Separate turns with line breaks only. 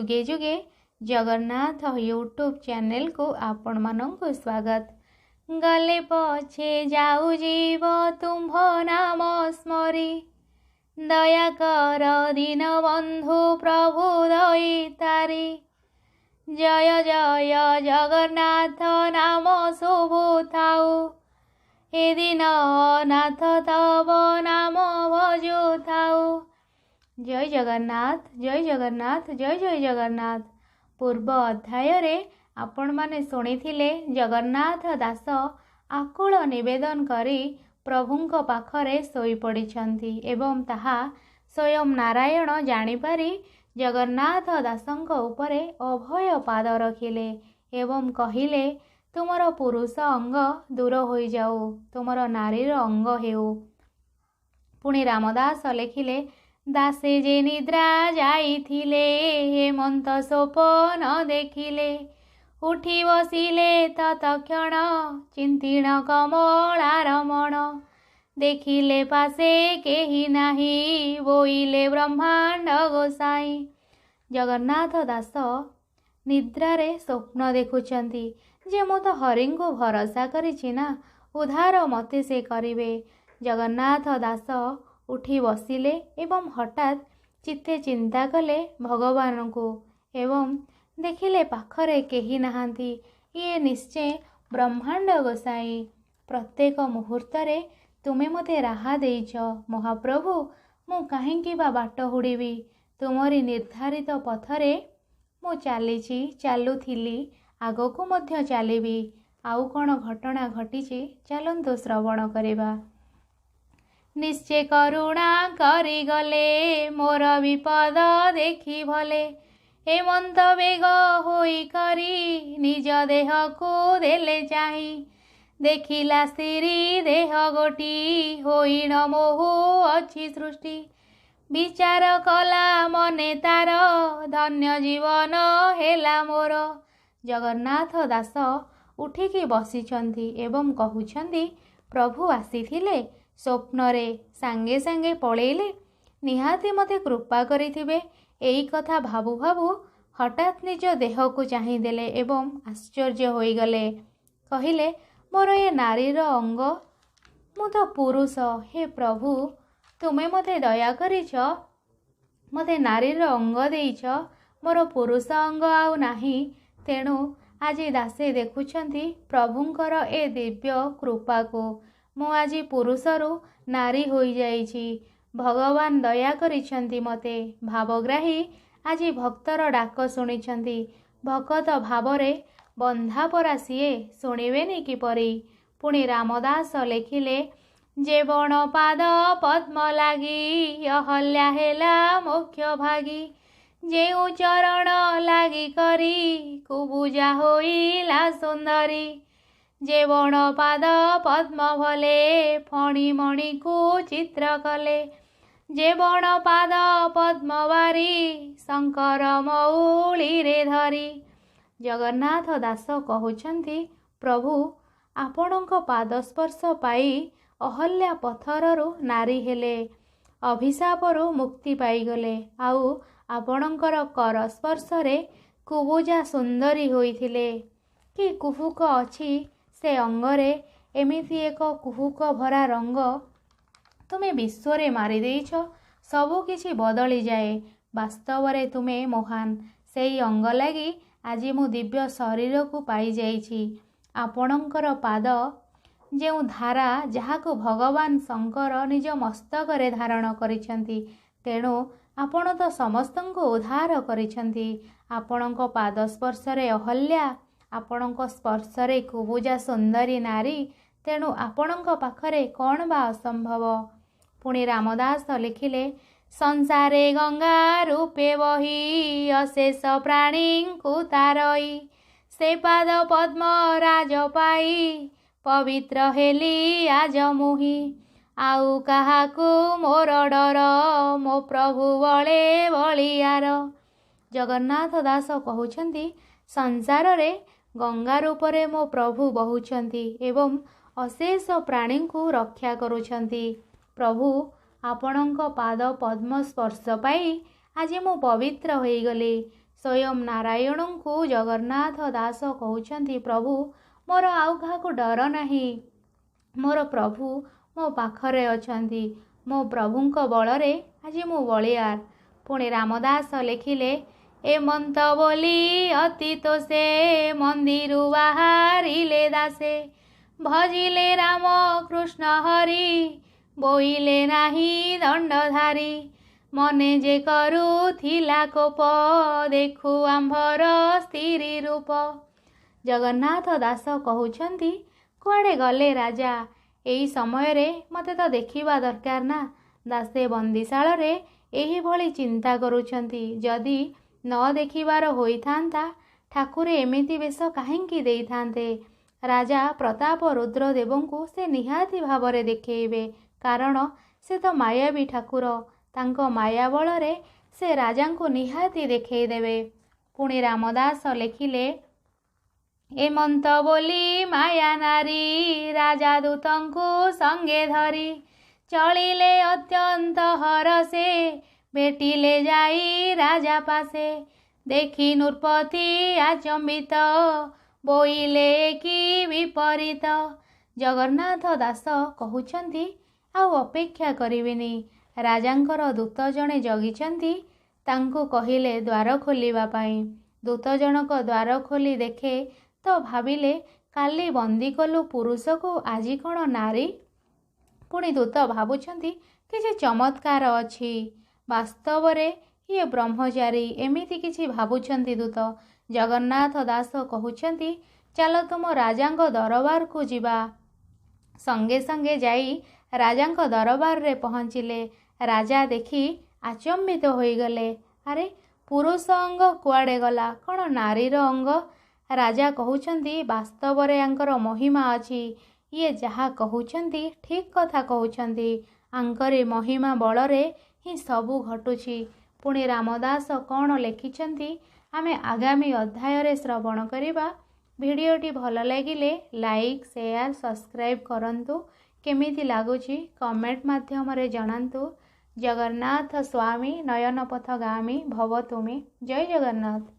ଯୁଗେ ଯୁଗେ ଜଗନ୍ନାଥ ୟୁଟ୍ୟୁବ୍ ଚ୍ୟାନେଲକୁ ଆପଣମାନଙ୍କୁ ସ୍ୱାଗତ। ଗଲେ ପଛେ ଯାଉ ଯିବ ତୁମ୍ଭ ନାମ ସ୍ମରି, ଦୟା କର ଦୀନବନ୍ଧୁ ପ୍ରଭୁ ଦଇତାରି। ଜୟ ଜୟ ଜଗନ୍ନାଥ ନାମ ଶୁଭୁଥାଉ, ଏ ଦିନ ନାଥ ତବ ନାମ ଭଜୁଥାଉ। ଜୟ ଜଗନ୍ନାଥ, ଜୟ ଜଗନ୍ନାଥ, ଜୟ ଜୟ ଜଗନ୍ନାଥ। ପୂର୍ବ ଅଧ୍ୟାୟରେ ଆପଣମାନେ ଶୁଣିଥିଲେ, ଜଗନ୍ନାଥ ଦାସ ଆକୁଳ ନିବେଦନ କରି ପ୍ରଭୁଙ୍କ ପାଖରେ ଶୋଇପଡ଼ିଛନ୍ତି ଏବଂ ତାହା ସ୍ୱୟଂ ନାରାୟଣ ଜାଣିପାରି ଜଗନ୍ନାଥ ଦାସଙ୍କ ଉପରେ ଅଭୟ ପାଦ ରଖିଲେ ଏବଂ କହିଲେ, ତୁମର ପୁରୁଷ ଅଙ୍ଗ ଦୂର ହୋଇଯାଉ, ତୁମର ନାରୀର ଅଙ୍ଗ ହେଉ। ପୁଣି ରାମଦାସ ଲେଖିଲେ, ଦାସେ ଯେ ନିଦ୍ରା ଯାଇଥିଲେ, ହେମନ୍ତ ସ୍ୱପନ ଦେଖିଲେ। ଉଠି ବସିଲେ ତତକ୍ଷଣ, ଚିନ୍ତିଣ କମଳା ରମଣ। ଦେଖିଲେ ପାଶେ କେହି ନାହିଁ, ବୋଇଲେ ବ୍ରହ୍ମାଣ୍ଡ ଗୋସାଇଁ। ଜଗନ୍ନାଥ ଦାସ ନିଦ୍ରାରେ ସ୍ୱପ୍ନ ଦେଖୁଛନ୍ତି ଯେ ମୁଁ ତ ହରିଙ୍କୁ ଭରସା କରିଛି ନା, ଉଦ୍ଧାର ମୋତେ ସେ କରିବେ। ଜଗନ୍ନାଥ ଦାସ ଉଠି ବସିଲେ ଏବଂ ହଠାତ୍ ଚିତ୍ତେ ଚିନ୍ତା କଲେ ଭଗବାନଙ୍କୁ ଏବଂ ଦେଖିଲେ ପାଖରେ କେହି ନାହାନ୍ତି। ଇଏ ନିଶ୍ଚୟ ବ୍ରହ୍ମାଣ୍ଡ ଗୋସାଇଁ। ପ୍ରତ୍ୟେକ ମୁହୂର୍ତ୍ତରେ ତୁମେ ମୋତେ ରାହା ଦେଇଛ ମହାପ୍ରଭୁ, ମୁଁ କାହିଁକି ବା ବାଟ ହୁଡ଼ିବି? ତୁମରି ନିର୍ଦ୍ଧାରିତ ପଥରେ ମୁଁ ଚାଲିଛି, ଚାଲୁଥିଲି, ଆଗକୁ ମଧ୍ୟ ଚାଲିବି। ଆଉ କ'ଣ ଘଟଣା ଘଟିଛି, ଚାଲନ୍ତୁ ଶ୍ରବଣ କରିବା। ନିଶ୍ଚେ କରୁଣା କରିଗଲେ, ମୋର ବିପଦ ଦେଖି ଭଲେ। ହେମନ୍ତ ବେଗ ହୋଇ କରି, ନିଜ ଦେହକୁ ଦେଲେ ଚାହିଁ। ଦେଖିଲା ସ୍ତ୍ରୀ ଦେହ ଗୋଟି, ହୋଇଣ ମୋହୁ ଅଛି ସୃଷ୍ଟି। ବିଚାର କଲା ମନେ ତାର, ଧନ୍ୟ ଜୀବନ ହେଲା ମୋର। ଜଗନ୍ନାଥ ଦାସ ଉଠିକି ବସିଛନ୍ତି ଏବଂ କହୁଛନ୍ତି, ପ୍ରଭୁ ଆସିଥିଲେ ସ୍ୱପ୍ନରେ, ସାଙ୍ଗେ ସାଙ୍ଗେ ପଳେଇଲେ, ନିହାତି ମୋତେ କୃପା କରିଥିବେ। ଏଇ କଥା ଭାବୁ ଭାବୁ ହଠାତ୍ ନିଜ ଦେହକୁ ଚାହିଁଦେଲେ ଏବଂ ଆଶ୍ଚର୍ଯ୍ୟ ହୋଇଗଲେ। କହିଲେ, ମୋର ଏ ନାରୀର ଅଙ୍ଗ, ମୁଁ ତ ପୁରୁଷ। ହେ ପ୍ରଭୁ, ତୁମେ ମୋତେ ଦୟା କରିଛ, ମୋତେ ନାରୀର ଅଙ୍ଗ ଦେଇଛ, ମୋର ପୁରୁଷ ଅଙ୍ଗ ଆଉ ନାହିଁ। ତେଣୁ ଆଜି ଦାସେ ଦେଖୁଛନ୍ତି ପ୍ରଭୁଙ୍କର ଏ ଦିବ୍ୟ କୃପାକୁ। ମୁଁ ଆଜି ପୁରୁଷରୁ ନାରୀ ହୋଇଯାଇଛି। ଭଗବାନ ଦୟା କରିଛନ୍ତି ମୋତେ। ଭାବଗ୍ରାହୀ ଆଜି ଭକ୍ତର ଡାକ ଶୁଣିଛନ୍ତି। ଭକତ ଭାବରେ ବନ୍ଧା ପରା ସିଏ, ଶୁଣିବେନି କିପରି? ପୁଣି ରାମଦାସ ଲେଖିଲେ, ଯେ ବଣ ପାଦ ପଦ୍ମ ଲାଗି, ଅହଲ୍ୟା ହେଲା ମୋକ୍ଷ ଭାଗି। ଯେଉଁ ଚରଣ ଲାଗି କରି, କୁବୁଜା ହୋଇଲା ସୁନ୍ଦରୀ। ଯେ ବଣ ପାଦ ପଦ୍ମ ଭଲେ, ଫଣିମଣିକୁ ଚିତ୍ର କଲେ। ଯେ ବଣ ପାଦ ପଦ୍ମ ବାରି, ଶଙ୍କର ମଉଳିରେ ଧରି। ଜଗନ୍ନାଥ ଦାସ କହୁଛନ୍ତି, ପ୍ରଭୁ ଆପଣଙ୍କ ପାଦ ସ୍ପର୍ଶ ପାଇ ଅହଲ୍ୟା ପଥରରୁ ନାରୀ ହେଲେ, ଅଭିଶାପରୁ ମୁକ୍ତି ପାଇଗଲେ। ଆଉ ଆପଣଙ୍କର କର ସ୍ପର୍ଶରେ କୁବୁଜା ସୁନ୍ଦରୀ ହୋଇଥିଲେ। କି କୁହୁକ ଅଛି ସେ ଅଙ୍ଗରେ! ଏମିତି ଏକ କୁହୁକ ଭରା ରଙ୍ଗ ତୁମେ ବିଶ୍ୱରେ ମାରିଦେଇଛ, ସବୁ କିଛି ବଦଳିଯାଏ। ବାସ୍ତବରେ ତୁମେ ମହାନ। ସେଇ ଅଙ୍ଗ ଲାଗି ଆଜି ମୁଁ ଦିବ୍ୟ ଶରୀରକୁ ପାଇଯାଇଛି। ଆପଣଙ୍କର ପାଦ ଯେଉଁ ଧାରା, ଯାହାକୁ ଭଗବାନ ଶଙ୍କର ନିଜ ମସ୍ତକରେ ଧାରଣ କରିଛନ୍ତି, ତେଣୁ ଆପଣ ତ ସମସ୍ତଙ୍କୁ ଉଦ୍ଧାର କରିଛନ୍ତି। ଆପଣଙ୍କ ପାଦ ସ୍ପର୍ଶରେ ଅହଲ୍ୟା, ଆପଣଙ୍କ ସ୍ପର୍ଶରେ କୁବୁଜା ସୁନ୍ଦରୀ ନାରୀ, ତେଣୁ ଆପଣଙ୍କ ପାଖରେ କ'ଣ ବା ଅସମ୍ଭବ? ପୁଣି ରାମଦାସ ଲେଖିଲେ, ସଂସାରେ ଗଙ୍ଗା ରୂପେ ବହି, ଅଶେଷ ପ୍ରାଣୀଙ୍କୁ ତାରଇ। ସେ ପାଦ ପଦ୍ମ ରାଜ ପାଇ, ପବିତ୍ର ହେଲି ଆଜ ମୁହିଁ। ଆଉ କାହାକୁ ମୋର ଡର, ମୋ ପ୍ରଭୁ ବଳେ ବଳିଆର। ଜଗନ୍ନାଥ ଦାସ କହୁଛନ୍ତି, ସଂସାରରେ ଗଙ୍ଗା ରୂପରେ ମୋ ପ୍ରଭୁ ବହୁଛନ୍ତି ଏବଂ ଅଶେଷ ପ୍ରାଣୀଙ୍କୁ ରକ୍ଷା କରୁଛନ୍ତି। ପ୍ରଭୁ ଆପଣଙ୍କ ପାଦ ପଦ୍ମ ସ୍ପର୍ଶ ପାଇ ଆଜି ମୁଁ ପବିତ୍ର ହୋଇଗଲି। ସ୍ୱୟଂ ନାରାୟଣଙ୍କୁ ଜଗନ୍ନାଥ ଦାସ କହୁଛନ୍ତି, ପ୍ରଭୁ, ମୋର ଆଉ କାହାକୁ ଡର ନାହିଁ। ମୋର ପ୍ରଭୁ ମୋ ପାଖରେ ଅଛନ୍ତି। ମୋ ପ୍ରଭୁଙ୍କ ବଳରେ ଆଜି ମୁଁ ବଳିଆର। ପୁଣି ରାମଦାସ ଲେଖିଲେ, ଏମନ୍ତ ବୋଲି ଅତି ତୋଷେ ମନ୍ଦିରୁ ବାହାରିଲେ ଦାସେ। ଭଜିଲେ ରାମ କୃଷ୍ଣ ହରି, ବୋଇଲେ ନାହିଁ ଦଣ୍ଡଧାରୀ। ମନେ ଯେ କରୁଥିଲା କୋପ, ଦେଖୁ ଆମ୍ଭର ସ୍ଥିରି ରୂପ। ଜଗନ୍ନାଥ ଦାସ କହୁଛନ୍ତି, କୁଆଡ଼େ ଗଲେ ରାଜା? ଏଇ ସମୟରେ ମୋତେ ତ ଦେଖିବା ଦରକାର ନା। ଦାସେ ବନ୍ଦିଶାଳରେ ଏହିଭଳି ଚିନ୍ତା କରୁଛନ୍ତି। ଯଦି ନ ଦେଖିବାର ହୋଇଥାନ୍ତା, ଠାକୁରେ ଏମିତି ବେଶ କାହିଁକି ଦେଇଥାନ୍ତେ? ରାଜା ପ୍ରତାପ ରୁଦ୍ରଦେବଙ୍କୁ ସେ ନିହାତି ଭାବରେ ଦେଖେଇବେ, କାରଣ ସେ ତ ମାୟାବୀ ଠାକୁର। ତାଙ୍କ ମାୟା ବଳରେ ସେ ରାଜାଙ୍କୁ ନିହାତି ଦେଖେଇଦେବେ। ପୁଣି ରାମଦାସ ଲେଖିଲେ, ଏମନ୍ତ ବୋଲି ମାୟା ନାରୀ ରାଜା ଦୂତଙ୍କୁ ସଙ୍ଗେ ଧରି ଚଳିଲେ ଅତ୍ୟନ୍ତ ହରସେ, ଭେଟିଲେ ଯାଇ ରାଜା ପାଶେ। ଦେଖି ନୃପତି ଆଚମ୍ବିତ, ବୋଇଲେ କି ବିପରୀତ। ଜଗନ୍ନାଥ ଦାସ କହୁଛନ୍ତି, ଆଉ ଅପେକ୍ଷା କରିବିନି। ରାଜାଙ୍କର ଦୂତ ଜଣେ ଜଗିଛନ୍ତି, ତାଙ୍କୁ କହିଲେ ଦ୍ୱାର ଖୋଲିବା ପାଇଁ। ଦୂତ ଜଣକ ଦ୍ୱାର ଖୋଲି ଦେଖେ ତ ଭାବିଲେ, କାଲି ବନ୍ଦୀ କଲୁ ପୁରୁଷକୁ, ଆଜି କ'ଣ ନାରୀ? ପୁଣି ଦୂତ ଭାବୁଛନ୍ତି କିଛି ଚମତ୍କାର ଅଛି, ବାସ୍ତବରେ ଇଏ ବ୍ରହ୍ମଚାରୀ, ଏମିତି କିଛି ଭାବୁଛନ୍ତି ଦୂତ। ଜଗନ୍ନାଥ ଦାସ କହୁଛନ୍ତି, ଚାଲ ତୁମ ରାଜାଙ୍କ ଦରବାରକୁ ଯିବା। ସଙ୍ଗେ ସଙ୍ଗେ ଯାଇ ରାଜାଙ୍କ ଦରବାରରେ ପହଞ୍ଚିଲେ। ରାଜା ଦେଖି ଆଚମ୍ବିତ ହୋଇଗଲେ। ଆରେ, ପୁରୁଷ ଅଙ୍ଗ କୁଆଡ଼େ ଗଲା? କ'ଣ ନାରୀର ଅଙ୍ଗ? ରାଜା କହୁଛନ୍ତି, ବାସ୍ତବରେ ୟାଙ୍କର ମହିମା ଅଛି। ଇଏ ଯାହା କହୁଛନ୍ତି ଠିକ୍ କଥା କହୁଛନ୍ତି। ଆଙ୍କରି ମହିମା ବଳରେ ହିଁ ସବୁ ଘଟୁଛି। ପୁଣି ରାମଦାସ କ'ଣ ଲେଖିଛନ୍ତି ଆମେ ଆଗାମୀ ଅଧ୍ୟାୟରେ ଶ୍ରବଣ କରିବା। ଭିଡ଼ିଓଟି ଭଲ ଲାଗିଲେ ଲାଇକ୍, ସେୟାର, ସବସ୍କ୍ରାଇବ୍ କରନ୍ତୁ। କେମିତି ଲାଗୁଛି କମେଣ୍ଟ ମାଧ୍ୟମରେ ଜଣାନ୍ତୁ। ଜଗନ୍ନାଥ ସ୍ୱାମୀ ନୟନ ପଥଗାମୀ ଭବ ତୁମେ। ଜୟ ଜଗନ୍ନାଥ।